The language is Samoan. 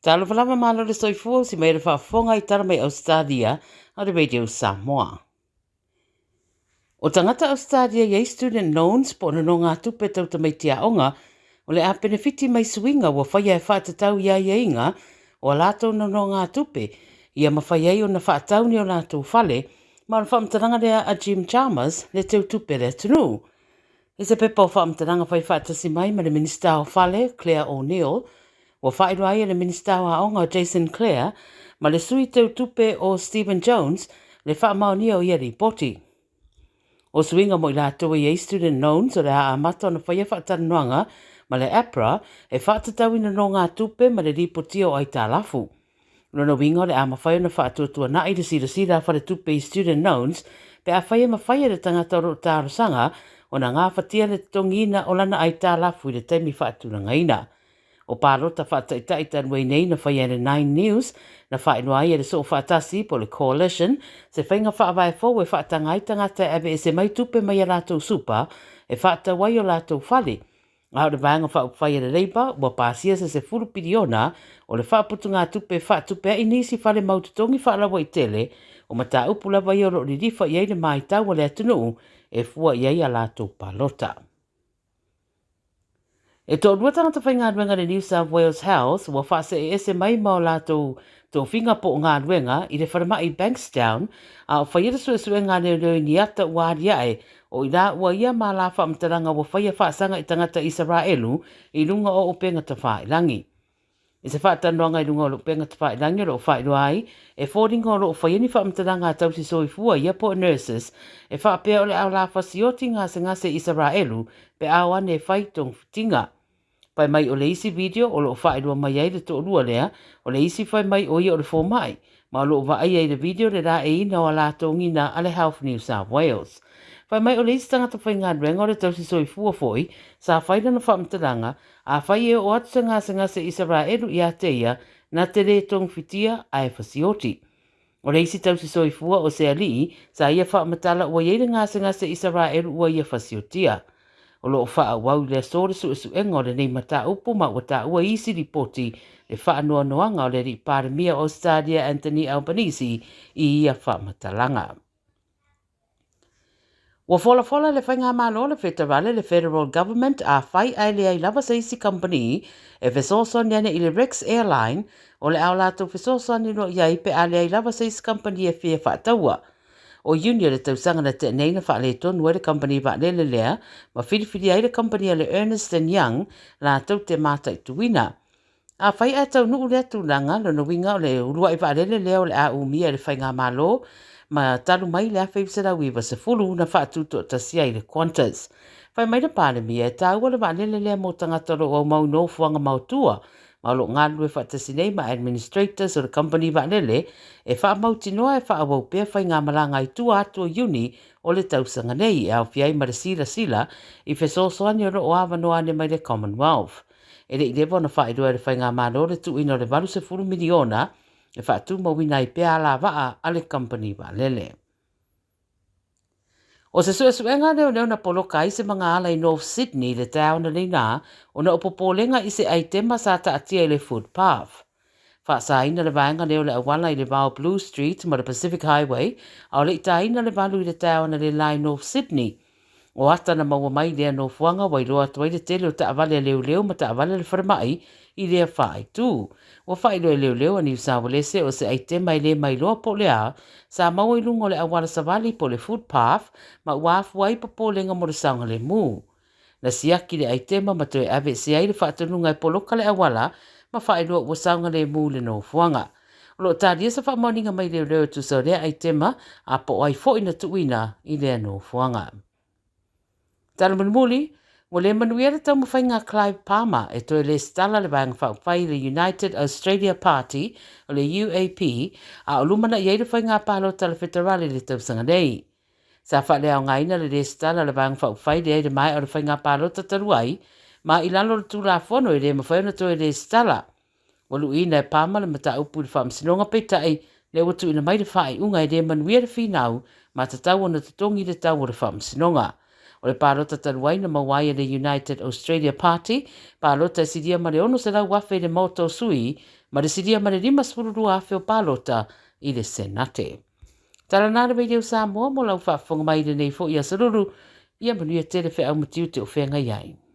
Talofa lava malo le soifua usi mai le faafofoga i tala mai Ausetalia a le Radio Samoa. O tagata Ausetalia i ai student loans po o nonogatupe tau tamaiti aoga o le a penefiti mai suiga ua faia e faatatau i aiaiga o a latou nonogatupe ia mafai ai ona faatau ni o latou fale ma o le faamatalaga lea a Jim Chalmers le teutupe a le atunuu. I se pepa o faamatalaga fai faatasi mai ma le Minisita o Fale, Clare O'Neil, ua faailoa ai e le Minisita o Aoga o Jason Clare ma le Sui Teutupe o Stephen Jones le faamaonia o ia lipoti. O suiga mo i latou e i ai student loans o le a amata ona faia faatalanoaga ma le APRA e faatatau i nonogatupe ma le lipotia o aitalafu. O lona uiga o le a mafai ona faatuatuanai le silasila a faletupe i student loans pe afai e mafai e le tagata o lo o talosaga ona gafatia le totogiina o lana aitalafu i le taimi faatulagaina. O palota faataitai talu ai nei na faia e le Nine News, na faailoa ai e le Soofaatasi po o le Coalition se faiga faavae fou e faataga ai tagata e aveese mai tupe mai a latou supa e faatau ai o latou fale. A o le Vaega Faaupufai a le Labour ua pasia se 10 piliona o le faaputugatupe e faatupe ai nisi fale mau totogi faalauaitele, o mataupu lava ia o lo o lilifa i ai le maitau a le atunuu e fua i ai a latou palota. E toalua tagata faigaluega a le New South Wales Health ua faaseeese mai ma o latou tofiga po o galuega i le falemai Bankstown a o faia le suesuega a leoleo i ni ata ua aliae o i laua ia ma la faamatalaga ua faia faasaga i tagata Isaraelu i luga o upega tafailagi. I se faatalanoaga i luga o le upega tafailagi o lo o faailoa ai e foliga o lo o faia ni faamatalaga a tausi soifua ia po o nurses e faapea o le a o la fasioti gasegase Isaraelu pe a o ane e fai togafitiga. Fai mai o le isi video o lo o faailoa mai ai le toalua lea, o le isi fai mai o ia o le fomai, ma o lo o vaaia i le video le laeiina o a latou gina a le Health New South Wales. Fai mai o le isi tagata faigaluega o le tausi soifua foi sa fai lana faamatalaga, afai e oo atu se gasegase Isaraelu ia te ia, na te lē togafitia ae fasioti. O le isi tausi soifua o se alii, sa ia faamatala ua i ai le gasegase Isaraelu ua ia fasiotia. O lo o faaauau i le aso le suesuega o lenei mataupu ma ua taua i isi lipoti le faanoanoaga o le alii Palemia o Ausetalia Anthony Albanese i ia faamatalaga. Ua folafola le Faigamalo le Feterale le Federal Government afai ae leai lava se isi kamupani e fesoasoani ane i le Rex Airline o le a o latou fesoasoani loa i ai pe a leai lava se isi kamupani e fia faataua. O Iuni o le tausaga na tea nei na faaletonu ai le kamupani vaalele lea ma filifilia ai le kamupani a le Ernest and Young latou te mataituina. Afai ae taunuu lea tulaga, lona uiga o le uluai vaalele lea o le a umia e le Faigamalo ma talu mai le 1990 na faatutoatasi ai le Qantas. Fai mai le Palemia, e taua le vaalele lea mo tagata o lo o aumau i nofoaga maotua ma o lo o galulue faatasi nei ma administrators o le kamupani vaalele e faamautinoa e faaauau pea faigamalaga i tua atu o Iuni o le tausaga nei e aofia ai ma le silasila i fesoasoani o lo o avanoa ane mai le Commonwealth. E le i leva ona faailoa e le Faigamalo le tuuina o le 80 miliona e faatumauina ai pea alavaa a le kamupani vaalele. O se suesuega leoleo na poloka ai se magaala i North Sydney i le taeao ananei lā ona o popolega i se aitema sa taatia i le footpath. Faasaina le vaega lea o le auala i le va o Blue Street ma le Pacific Highway a o le i tāina le valu i le taeao analeila i North Sydney. O ata na maua mai i lea nofoaga ua iloa atu ai le tele o taavale a leoleo ma taavale a le falemai i lea faaitu. Ua faailoa e leoleo a Niu Saualese o se aitema e le mailoa po o le a sa maua i luga o le auala savali po o le footpath ma ua afua ai popolega mo le saogalemu. Na siaki le aitema ma toe aveesea ai le faatonuga e poloka le auala ma faailoa ua saogalemu le nofoaga. O lo o talia se faamaoniga mai leoleo e tusa o lea aitema a po o ai foi na tuuina i lea nofoaga. Tala mulimuli, ua le manuia le taumafaiga a Clive Palmer e toe lesitala le Vaega Faaupufai i le United Australia Party, o le UAP, a o lumanai ai le faiga palota a le Feterale i le tausaga nei. Sa faaleaogaina le lesitala a le Vaega Faaupufai lea i le maea o le faiga palota talu ai, ma i lalo o le Tulafono e le mafai ona toe lesitala. Ua luiina e Palmer le mataupu i le Faamasinoga peitai lea ua tuuina mai le faaiuga e le manuia le finau ma tatau ona totogi le tau o le Faamasinoga. O le palota talu ai na maua ai e le United Australia Party, palota e silia ma le 600,000 i le Maota o Sui, ma le silia ma le 52,000 o palota i le Senate. Tala na le Radio Samoa mo lau faafofoga mai i lenei foi aso Lulu, ia manuia tele feau ma tiute o feagai ai.